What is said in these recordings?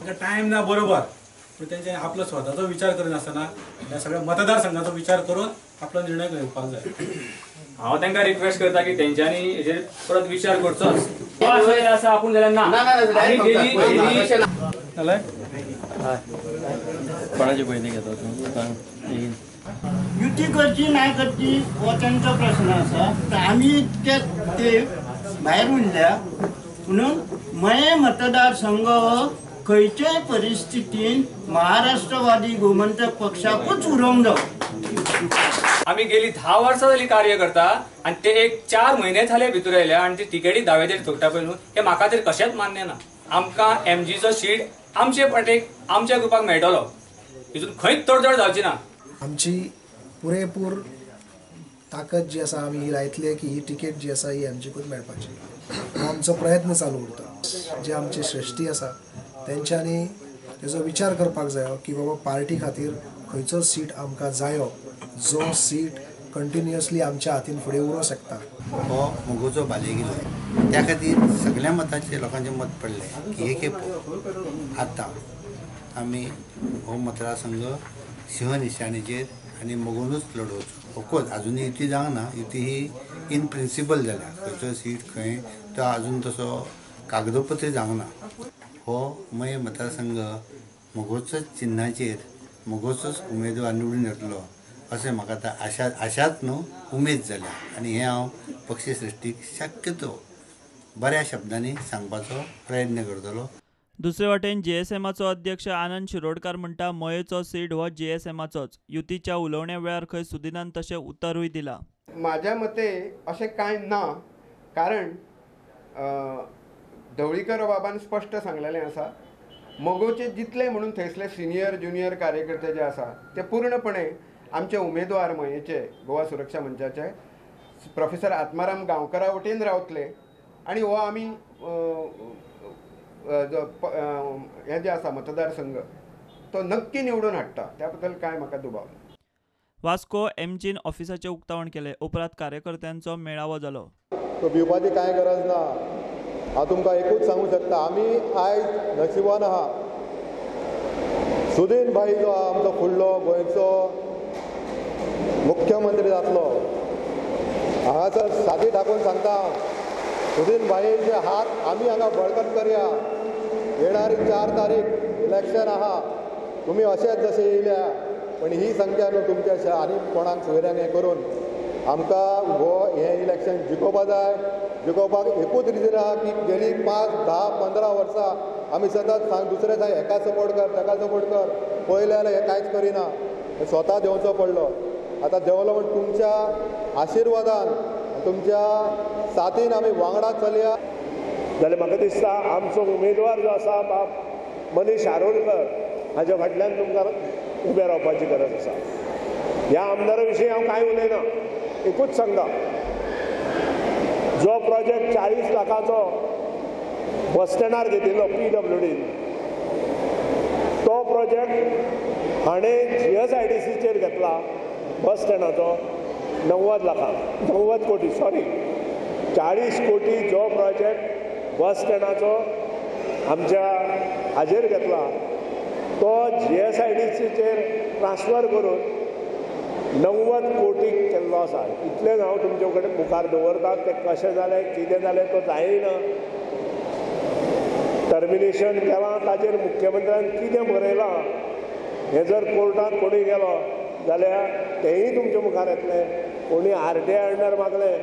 तांकां टायम ना बरोबर, पूण तेंचे आपलो स्वताचो विचार करिनासतना ह्या सगळ्या मतदारसंघाचो विचार करून आपलो निर्णय घेवपाक जाय. हांव तांकां रिक्वेस्ट करता की तेंच्यांनी हेजेर परत विचार करचोच. आसा आपूण जाल्यार ना. कोणाचे पयलीं घेता तूं? युती करची ना करची हो तांचो प्रश्न आसा. तर आमी इतके ते भायर उरल्या म्हणून मये मतदारसंघ हो खंयच्याय परिस्थितीन महाराष्ट्रवादी गोमंतक पक्षाकूच उरोवंक जावो. आमी गेली 10 वर्सां जाली कार्य करता आनी ते एक 4 म्हयने जाले भितर आयल्या आनी ती तिकेटी दाव्याचेर थोकटा पळय न्हू, हें म्हाका तरी कशेंच मान्य ना. आमकां एमजीचो सीट आमचे पाटेक आमच्या ग्रुपाक मेळटलो, हितून खंयच तडजोड जावची ना. आमची पुरेपूर ताकद जी आसा आमी ही लायतले की ही तिकेट जी आसा ही एमजीकूच मेळपाची. आमचो प्रयत्न चालू उरता. जे आमची श्रेश्ठी आसा तेंच्यांनी तेजो विचार करपाक जायो की बाबा पार्टी खातीर खंयचो सीट आमकां जायो, जो सीट कंटिन्युअसली आमच्या हातीन फुडें उरूंक शकता. हो मगोचो बालेगिलो, त्या खातीर सगळ्या मताचे लोकांचें मत पडलें की हे खेपो आतां आमी हो मतदारसंघ सिंह निशाणीचेर आनी मगोनूच लडोवचो. ऑफकोर्स आजुनूय युती जावंक ना, युती ही इन प्रिंसिपल जाल्या, खंयचो सीट खंय तो आजून तसो कागदोपत्री जावंक ना. हो मये मतदारसंघ मगोचोच चिन्हाचेर मगोचोच उमेदवार निवडून येतलो अशें म्हाका आतां आशाच न्हू उमेद जाल्या आनी हें हांव पक्षश्रेश्ठीक शक्यतो बऱ्या शब्दांनी सांगपाचो प्रयत्न करतलो. दुसरे वाटेन जीएसएमाचो अध्यक्ष आनंद शिरोडकार म्हणटा मयेचो सीट हो जीएसएमाचोच. युतीच्या उलोवण्या वेळार खंय सुदिनान तशें उतरूय दिला. म्हाज्या मते अशें कांय ना, कारण ढवळीकर बाबान स्पश्ट सांगलेलें आसा मगोचे जितले म्हणून थंयसले सिनियर ज्युनियर कार्यकर्ते जे आसा ते पूर्णपणे आमचे उमेदवार मयेचे गोवा सुरक्षा मंचाचे प्रोफेसर आत्माराम गांवकरा वटेन रावतले आनी हो आमी हे जे आसा मतदारसंघ तो नक्की निवडून हाडटा, त्या बद्दल कांय म्हाका दुबाव ना. वास्को एमजीन ऑफिसाचें उक्तावण केलें. उपरांत कार्यकर्त्यांचो मेळावो जालो. तो भिवपाची कांय गरज ना. हांव तुमकां एकूच सांगूं शकता, आमी आयज नशिबान आहा. सुदीन भाई जो आहा आमचो फुडलो गोंयचो मुख्यमंत्री जातलो, हांगासर सादी दाखोवन सांगता हांव, सुदीन भाईचे हात आमी हांगा बळकट करया. येणारी 4 तारीख इलेक्शन आहा, तुमी अशेंच जशें येयल्या पण ही संख्या न्हू तुमच्या आनी कोणाक सोयऱ्यांक हें करून आमकां हो हें इलेक्शन जिखोवपा जाय. जिखोवपाक एकूच रिजन आहा की गेली 5, 10, 15 वर्सां आमी सतत सांग दुसरे सांग हेका सपोर्ट कर ताका सपोर्ट कर, पळयलें जाल्यार हें कांयच करिना, स्वता देंवचो पडलो. आतां देंवलो म्हण तुमच्या आशिर्वादान तुमच्या साथीन आमी वांगडा चलया. जाल्यार म्हाका दिसता आमचो उमेदवार जो आसा बाब मनीष आरोलकर हाज्या फाटल्यान तुमकां उबें रावपाची गरज आसा. ह्या आमदारा विशीं हांव कांय उलयना, एकूच सांगता, जो प्रोजेक्ट 40 लाखाचो बस स्टँडार घेतिल्लो PWDन, तो प्रोजेक्ट हाणें GSIDCचेर घेतला बस स्टँडाचो 90 लाखां, 90 कोटी, सॉरी 40 कोटी जो प्रोजेक्ट बस स्टँडाचो आमच्या हाजेर घेतला तो GSIDCचेर ट्रान्सफर करून 90 कोटी केल्लो आसा. इतलेंच हांव तुमचे कडेन मुखार दवरता. तें कशें जालें कितें जालें तो जायना, टर्मिनेशन केलां ताजेर मुख्यमंत्र्यान कितें बरयलां हें जर कोर्टांत कोणूय गेलो जाल्यार तेंय तुमच्या मुखार येतलें, कोणी RTI under मागलें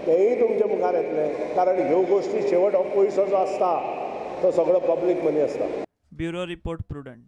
तेंय तुमच्या मुखार येतलें, कारण ह्यो गोश्टी शेवट हो पयसो जो आसता तो सगळो पब्लीक मनी आसता. Bureau report, Prudent.